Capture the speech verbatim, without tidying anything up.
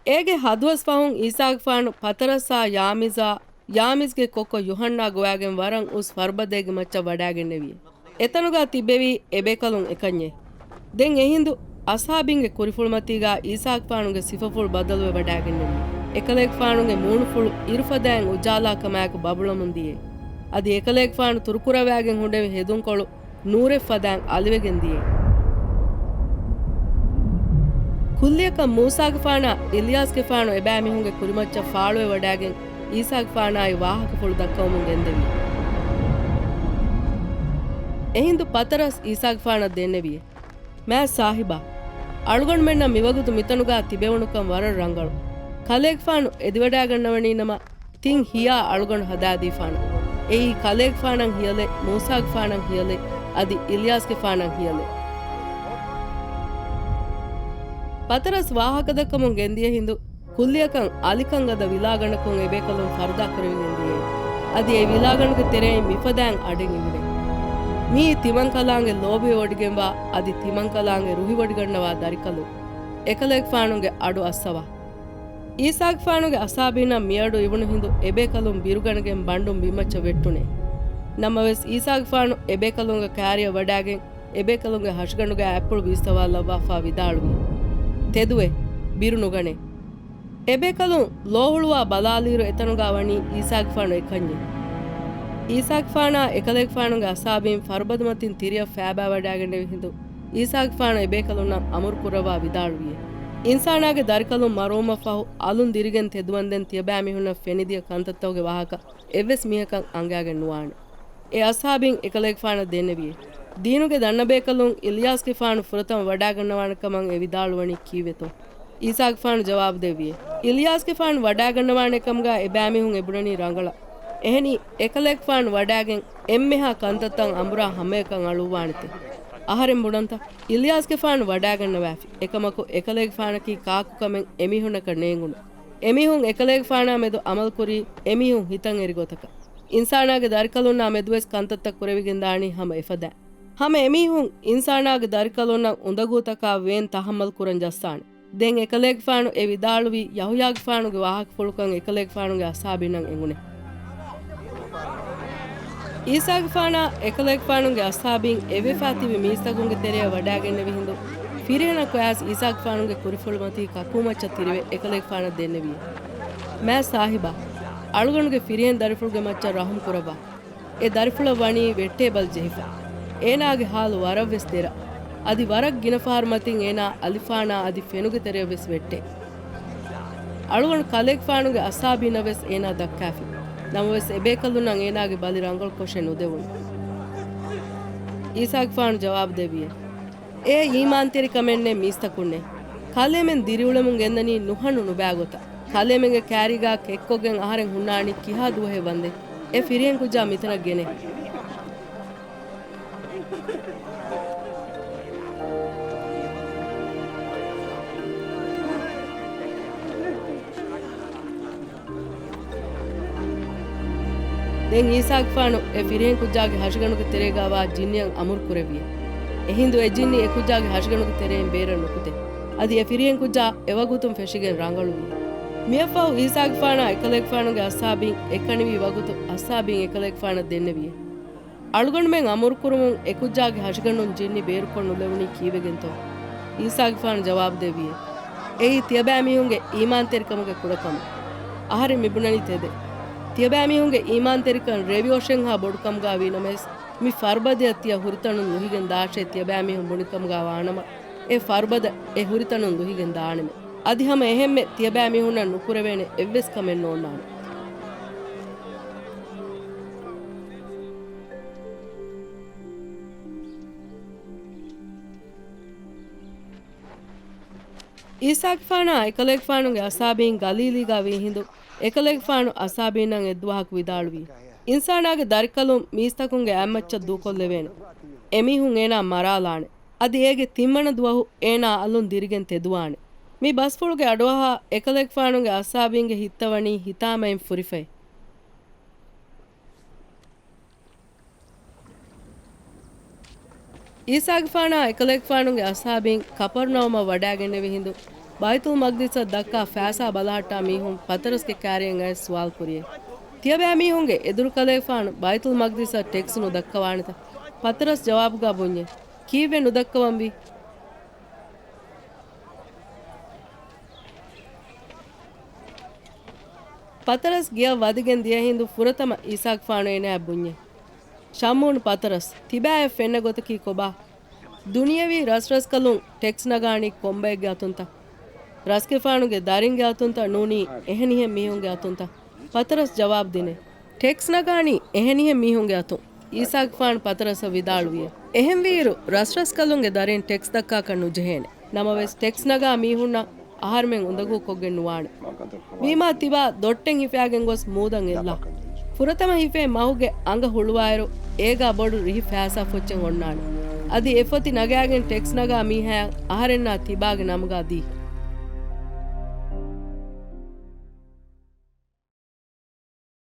އޭގެ ހަ ދުވަސް ފަހުން ޢީސާގެފާނު ޕަތަރަސްއާ ޔާމީޒާ، ޔާމީޒްގެ ކޮއްކޮ ޔޫޙަންނާ ގޮވާގެން ވަރަށް އުސް ފަރުބަދައެއްގެ މައްޗަށް ވަޑާގެންނެވި. އެތަނުގާ ތިއްބެވީ އެބޭކަލުން އެކަންޏެއް. ދެން އެހިނދު އަޞްޙާބީންގެ ކުރިފުޅުމަތީގާ ޢީސާގެފާނުގެ ސިފަފުޅު ބަދަލުވެ ވަޑާގެންނެވި. އެކަލޭގެފާނުގެ މޫނުފުޅު އިރުފަދައިން އުޖާލާ ކަމާއެކު ބަބުޅަމުން ދިޔައީ. އަދި އެކަލޭގެފާނު ތުރުކުރައްވާގެން ހުންނެވި ހެދުންކޮޅު ނޫރެއް ފަދައިން އަލިވެގެން ދިޔައީ. ކުއްލިއަކަށް މޫސާގެފާނާ އިލްޔާސްގެފާނު އެބައިމީހުންގެ ކުރިމައްޗަށް ފާޅުވެވަޑާގެން ޢީސާގެފާނާއި ވާހަކަފުޅު ދައްކަވަމުން ގެންދެވި. އެހިނދު ޕަތަރަސް ޢީސާގެފާނަށް ދެންނެވިއޭ. މާތް ސާހިބާ، އަޅުގަނޑުމެންނަށް މިވަގުތު މިތަނުގާ ތިބެވުނުކަން ވަރަށް ރަނގަޅު. ކަލޭގެފާނު އެދިވަޑާގަންނަވަނީނަމަ، ތިން ހިޔާ އަޅުގަނޑު ހަދާދީފާނެ. އެއީ ކަލޭގެފާނަށް ހިޔަލެއް، މޫސާގެފާނަށް ހިޔަލެއް، އަދި އިލްޔާސްގެފާނަށް ހިޔަލެއް. ޕަތަރަސް ވާހަކަދައްކަމުން ގެންދިޔަ ހިނދު، ކުއްލިއަކަށް އަލިކަން ގަދަ ވިލާގަނޑަކުން އެބޭކަލުން ފަރުދާ ކުރެވިގެން ދިޔައީ. އަދި އެ ވިލާގަނޑުގެ ތެރެއިން މިފަދައިން އަޑެއް އިވުނޭ. މިއީ ތިމަންކަލާނގެ ލޯބިވެވޮޑިގެންވާ އަދި ތިމަންކަލާނގެ ރުހިވޮޑިގަންނަވާ ދަރިކަލުން. އެކަލޭގެފާނުގެ އަޑު އައްސަވާ. ޢީސާގެފާނުގެ އަޞްޙާބީންނަށް މިއަޑު އިވުނު ހިނދު އެބޭކަލުން ބިރުގަނެގެން ބަނޑުން ބިންމައްޗަށް ވެއްޓުނޭ. ނަމަވެސް ޢީސާގެފާނު އެބޭކަލުންގެ ކާރިއަށް ވަޑާގެން އެބޭކަލުންގެ ހަށިގަނޑުގައި އަތްޕުޅު ބީސްތަވާލައްވާފާ ވިދާޅުވި. ތެދުވެ، ބިރު ނުގަނޭ. އެބޭކަލުން ލޯހުޅުވާ ބަލާލިއިރު އެތަނުގާ ވަނީ ޢީސާގެފާނު އެކަންޏެއް. ޢީސާގެފާނާ އެކަލޭގެފާނުގެ އަޞްޙާބީން ފަރުބަދަމަތިން ތިރިއަށް ފައިބާވަޑާގެންނެވި ހިނދު، ޢީސާގެފާނު އެބޭކަލުންނަށް އަމުރު ކުރައްވާ ވިދާޅުވިއޭ. އިންސާނާގެ ދަރިކަލުން މަރުވުމަށްފަހު އަލުން ދިރިގެން ތެދުވަންދެން ތިޔަބައިމީހުންނަށް ފެނިދިޔަ ކަންތައްތަކުގެ ވާހަކަ އެއްވެސް މީހަކަށް އަންގައިގެން ނުވާނެ. އެ އަޞްޙާބީން އެކަލޭގެފާނަށް ދެންނެވިއޭ. ދީނުގެ ދަންނަބޭކަލުން އިލްޔާސްގެފާނު ފުރަތަމަ ވަޑާގަންނަވާނެ ކަމަށް އެ ވިދާޅުވަނީ ކީއްވެތޯ؟ ޢީސާގެފާނު ޖަވާބު ދެއްވިއޭ. އިލްޔާސްގެފާނު ވަޑާގަންނަވާނެ ކަމުގާ އެބައިމީހުން އެބުނަނީ ރަނގަޅަށް. އެހެނީ، އެކަލޭގެފާނު ވަޑާގެން އެންމެހާ ކަންތައްތައް އަނބުރާ ހަމަޔަކަށް އަޅުއްވާނެތެ. އަހަރެން ބުނަންތަ؟ އިލްޔާސްގެފާނު ވަޑާގަންނަވާފި. އެކަމަކު، އެކަލޭގެފާނަކީ ކާކުކަމެއް އެމީހުންނަކަށް ނޭނގުނު. އެމީހުން އެކަލޭގެފާނާ މެދު އަމަލުކުރީ އެމީހުން ހިތަށް އެރި ގޮތަކަށް. އިންސާނާގެ ދަރިކަލުންނާ މެދުވެސް ކަންތައްތައް ކުރެވިގެންދާނީ ހަމަ އެފަދައިން. ހަމަ އެމީހުން އިންސާނާގެ ދަރިކަލުންނަށް އުނދަގޫތަކާ ވޭން ތަހައްމަލް ކުރަން ޖައްސާނެ. ދެން އެކަލޭގެފާނު އެ ވިދާޅުވީ ޔަހުޔާގެފާނުގެ ވާހަކަފުޅުކަން އެކަލޭގެފާނުގެ އަޞްޙާބީންނަށް އެނގުނެ. ޢީސާގެފާނާ އެކަލޭގެފާނުގެ އަޞްޙާބީން އެއްވެފާ ތިބި މީސްތަކުންގެ ތެރެއަށް ވަޑާގެންނެވި ހިނދު، ފިރިހެނަށް ކޮޔާސް ޢީސާގެފާނުގެ ކުރިފުޅުމަތީ ކަކޫމައްޗަށް ތިރިވެ އެކަލޭގެފާނަށް ދެންނެވި. މާތް ސާހިބާ، އަޅުގަނޑުގެ ފިރިހެން ދަރިފުޅުގެ މައްޗަށް ރަޙުމް ކުރައްވާ. އެ ދަރިފުޅަށް ވަނީ ވެއްޓޭބަލި ޖެހިފަ. އޭނާގެ ޙާލު ވަރަށްވެސް ދެރަ. އަދި ވަރަށް ގިނަ ފަހަރު މަތިން އޭނާ އަލިފާނާ އަދި ފެނުގެ ތެރެއަށްވެސް ވެއްޓޭ. އަޅުގަނޑު ކަލޭގެފާނުގެ އަޞްޙާބީންނަށްވެސް އޭނާ ދައްކާފި. ނަމަވެސް އެބޭކަލުންނަށް އޭނާގެ ބަލި ރަނގަޅުކޮށެއް ނުދެވުނު. ޢީސާގެފާނު ޖަވާބު ދެއްވިއޭ. އޭ އީމާންތެރިކަމެއްނެތް މީސްތަކުންނޭ. ކަލޭމެން ދިރިއުޅެމުން ގެންދަނީ ނުހަނު ނުބައި ގޮތަށް. ކަލޭމެންގެ ކާރީގާ ކެއްކޮށްގެން އަހަރެން ހުންނާނީ ކިހާ ދުވަހެއް ވަންދެން؟ އެ ފިރިހެން ކުއްޖާ މިތަނަށް ގެނޭ. ދެން ޢީސާގެފާނު އެ ފިރިހެން ކުއްޖާގެ ހަށިގަނޑުގެ ތެރޭގާވާ ޖިންނިއަށް އަމުރު ކުރެއްވިއޭ. އެހިނދު އެ ޖިންނި އެ ކުއްޖާގެ ހަށިގަނޑުގެ ތެރެއިން ބޭރަށް ނުކުތޭ. އަދި އެ ފިރިހެން ކުއްޖާ އެވަގުތުން ފެށިގެން ރަނގަޅުވިއޭ. މިއަށްފަހު ޢީސާގެފާނާ އެކަލޭގެފާނުގެ އަޞްޙާބީން އެއްކަނިވި ވަގުތު އަޞްޙާބީން އެކަލޭގެފާނަށް ދެންނެވިއޭ. އަޅުގަނޑުމެން އަމުރުކުރުމުން އެކުއްޖާގެ ހަށިގަނޑުން ޖިންނި ބޭރުކޮށް ނުލެވުނީ ކީއްވެގެންތޯ؟ ޢީސާގެފާނު ޖަވާބު ދެއްވިއޭ. އެއީ ތިޔަބައިމީހުންގެ އީމާންތެރިކަމުގެ ކުޑަކަމެއް. އަހަރެން މިބުނަނީ ތެދެއް. ތިޔަބައިމީހުންގެ އީމާންތެރިކަން ރޭވިއޮށެންހާ ބޮޑުކަމުގާ ވީނަމަވެސް، މި ފަރުބަދަޔަށް ތިޔަ ހުރިތަނުން ނުހިގެން ދާށޭ ތިޔަބައިމީހުން ބުނިކަމުގާ ވާނަމަ، އެ ފަރުބަދަ އެ ހުރިތަނުން ނުހިގެން ދާނެމެ. އަދި ހަމަ އެހެންމެ ތިޔަބައިމީހުންނަށް ނުކުރެވޭނެ އެއްވެސް ކަމެއް ނޯންނާނެ. ޢީސާގެފާނާ އެކަލޭގެފާނުގެ އަޞްޙާބީން ގަލީލީގާ ވީ ހިނދު، އެކަލޭގެފާނު އަޞްޙާބީންނަށް އެއްދުވަހަކު ވިދާޅުވީ، އިންސާނާގެ ދަރިކަލުން މީސްތަކުންގެ އަތްމައްޗަށް ދޫކޮށްލެވޭނެ. އެމީހުން އޭނާ މަރާލާނެ. އަދި އޭގެ ތިންވަނަ ދުވަހު އޭނާ އަލުން ދިރިގެން ތެދުވާނެ. މި ބަސްފުޅުގެ އަޑުއަހާ އެކަލޭގެފާނުގެ އަޞްޙާބީންގެ ހިތްތައް ވަނީ ހިތާމައިން ފުރިފައި. ޢީސާގެފާނާ އެކަލޭގެފާނުގެ އަޞްޙާބީން ކަޕަރުނައުމަށް ވަޑާގެންނެވި ހިނދު، ބައިތުލް މަގްދިސަށް ދައްކާ ފައިސާ ބަލަހައްޓާ މީހުން ޕަތަރަސްގެ ކާރިއަށް އައިސް ސުވާލު ކުރިއޭ. ތިޔަބައިމީހުންގެ އެދުރުކަލޭގެފާނު ބައިތުލް މަގްދިސަށް ޓެކްސް ނުދައްކަވާނެތަ؟ ޕަތަރަސް ޖަވާބުގަ ބުންޏެ، ކީއްވެ ނުދައްކަވަންވީ؟ ޕަތަރަސް ގެއަށް ވަދެގެން ދިޔަ ހިނދު ފުރަތަމަ އީސާގެފާނު އޭނާއަށް ބުންޏެ. ޝަމްއޫން ޕަތަރަސް، ތިބާއަށް ފެންނަ ގޮތަކީ ކޮބާ؟ ދުނިޔެވީ ރަސްރަސްކަލުން ޓެކްސް ނަގާނީ ކޮންބައެއްގެ އަތުންތަ؟ ރަސްގެފާނުގެ ދަރިންގެ އަތުންތަ ނޫނީ އެހެނިހެން މީހުންގެ އަތުންތަ؟ ޕަތަރަސް ޖަވާބު ދިނޭ. ޓެކްސް ނަގާނީ އެހެނިހެން މީހުންގެ އަތުން. އީސާގެފާނު ޕަތަރަސަށް ވިދާޅުވިއޭ. އެހެންވީއިރު ރަސްރަސްކަލުންގެ ދަރިން ޓެކްސް ދައްކާކަށް ނުޖެހޭނެ. ނަމަވެސް ޓެކްސް ނަގާ މީހުންނަށް އަހަރުމެން އުނދަގޫކޮށްގެން ނުވާނެ. ވީމާ ތިބާ ދޮށްޓެއް ހިފައިގެން ގޮސް މޫދަށް އެއްލާ. ފުރަތަމަ ހިފޭ މަހުގެ އަނގަ ހުޅުވާއިރު އޭގާ ބޮޑު ރިހި ފައިސާ ފޮއްޗެއް އޮންނާނެ. އަދި އެ ފޮތި ނަގާގެން ޓެކްސް ނަގާ މީހާއަށް އަހަރެންނާ ތިބާގެ ނަމުގާ ދީ.